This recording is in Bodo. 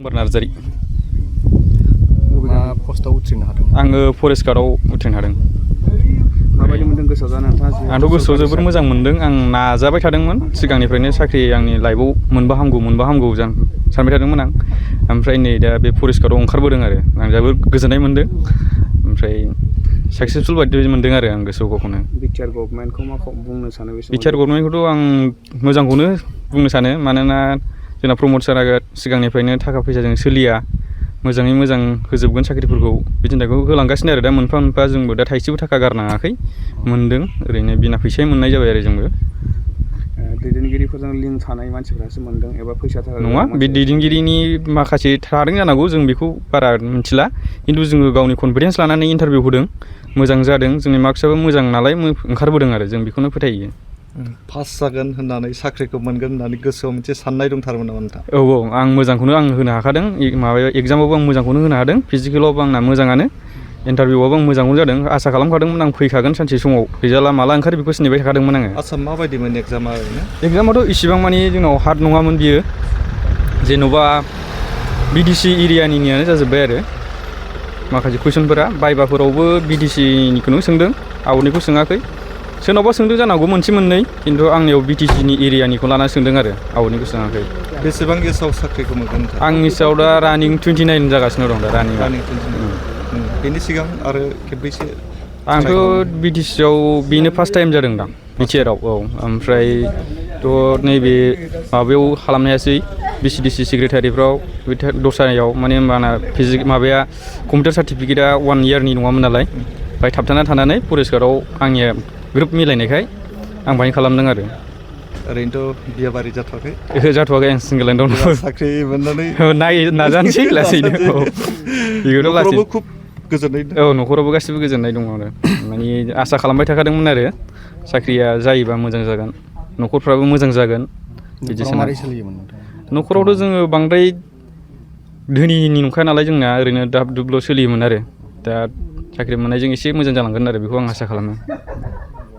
नार्जारि मा पस्टआव उथ्रिनो हादों? आङो फरेस्ट गार्डआव उथ्रिनो हादों। माबायदि मोनदों गोसोआव जाना नोंथाङा? आंथ' गोसोआव जोबोर मोजां मोनदों। आं नाजाबाय थादोंमोन सिगांनिफ्रायनो साख्रि आंनि लाइफआव मोनबा हामगौ सानबाय थादोंमोन आं। ओमफ्राय नै दा बे फरेस्ट गार्डआव ओंखारबोदों आरो आं जोबोर गोजोननाय मोनदों। ओमफ्राय साक्सेसफुल बायदि मोनदों आरो आं गोसोआव गावखौनो। बिटिआर गभर्नमेन्टखौ मा बुंनो सानो बे समाव? बिटिआर गभर्नमेन्टखौथ' आं मोजांखौनो बुंनो सानो, मानोना जोंना प्रमद सारआ सिगांनिफ्रायनो थाखा फैसाजों सोलिया, मोजाङै मोजां होजोबगोन साख्रिफोरखौ बिदिन्थाइखौ होलांगासिनो आरो दा मोनफा मोनफा जोंबो दा थाइसेबो थाखा गारनाङाखै, मोनदों ओरैनो बिना फैसायै मोननाय जाबाय आरो जोंबो। दैदेनगिरिफोरजों लिंक थानाय मानसिफ्रासो मोनदों एबा फैसा थाखा नङा, बे दैदेनगिरिनि माखासे थादों जानांगौ, जों बेखौ बारा मिथिला। खिन्थु जोङो गावनि कनफिडेन्स लानानै इन्टारभिउ होदों, मोजां जादों, जोंनि मार्कसआबो मोजां नालाय ओंखारबोदों आरो जों बेखौनो फोथायो। पास जागोन होननानै साख्रिखौ मोनगोन होननानै गोसोआव मोनसे साननाय दंथारोमोन नामा नोंथां? औ आं मोजांखौनो होनो हाखादों। माबायाव एगजामावबो आं मोजांखौनो होनो हादों, फिजिकेलावबो आंना मोजाङानो, इन्टारभिउआवबो आं मोजांखौनो जादों। आसा खालामखादोंमोन आं फैखागोन सानसे समाव, रिजाल्टआ माला ओंखारो बेखौ नेबाय थाखादोंमोन आङो। आदसा माबायदिमोन एगजामा ओरैनो? एगजामाथ' इसिबां मानि जोंनाव हार्ड नङामोन बियो, जेन'बा बिटिसि एरियानियानो जाजोब्बाय आरो माखासे कुइसनफोरा। बाइबाफोरावबो बिटिसिनिखौनो सोंदों, आउटनिखौ सोङाखै। सोरनावबा सोंदों जानांगौ मोनसे मोननै, खिन्थु आंनियाव बिटिसिनि एरियानिखौ लाना सोंदों आरो आउटनिखौ सोङाखै। बेसेबां गेसाव साख्रिखौ मोनगोन नोंथां? आंनि सायाव दा रानिं 29 जागासिनो दं दा रानिं। बेनि सिगां आरो खेबबैसो? आंथ' बिटिसिआव बेनो फार्स्ट टाइम जादों दां, बिटिआरआव। औ ओमफ्रायथ' नैबे माबायाव खालामनो हायासै, बिसिडिसि सेक्रेटारिफ्राव दस्रायाव, माने होनबाना माबाया कम्पिउटार सार्टिफिकेटआ 1 इयारनि नङामोन नालाय, ओमफ्राय थाबथाना थानानै फरेस्ट गार्डआव आंनिया ग्रोब मिलायनायखाय आं बाहाय खालामदों आरो। ओरैनोथ' बिया बारि जाथ'वाखै? ओहो जाथ'वाखै, आं सिंगेलैनो दं। साख्रि मोननानै नाजानोसै लासैनो। बेखौथ' लासै खुब गोजोननाय दं। औ, न'खरावबो गासिबो गोजोननाय दङ आरो माने आसा खालामबाय थाखादोंमोन आरो साख्रिया जायोबा मोजां जागोन, न'खरफ्राबो मोजां जागोन बिदि साननानै। मारै सोलियोमोन नोंथां? न'खरावथ' जोङो बांद्राय धोनिनि नंखाया नालाय, जोंना ओरैनो दाब दुबल' सोलियोमोन आरो दा साख्रि मोननायजों एसे मोजां जालांगोन आरो बेखौ आं आसा खालामो।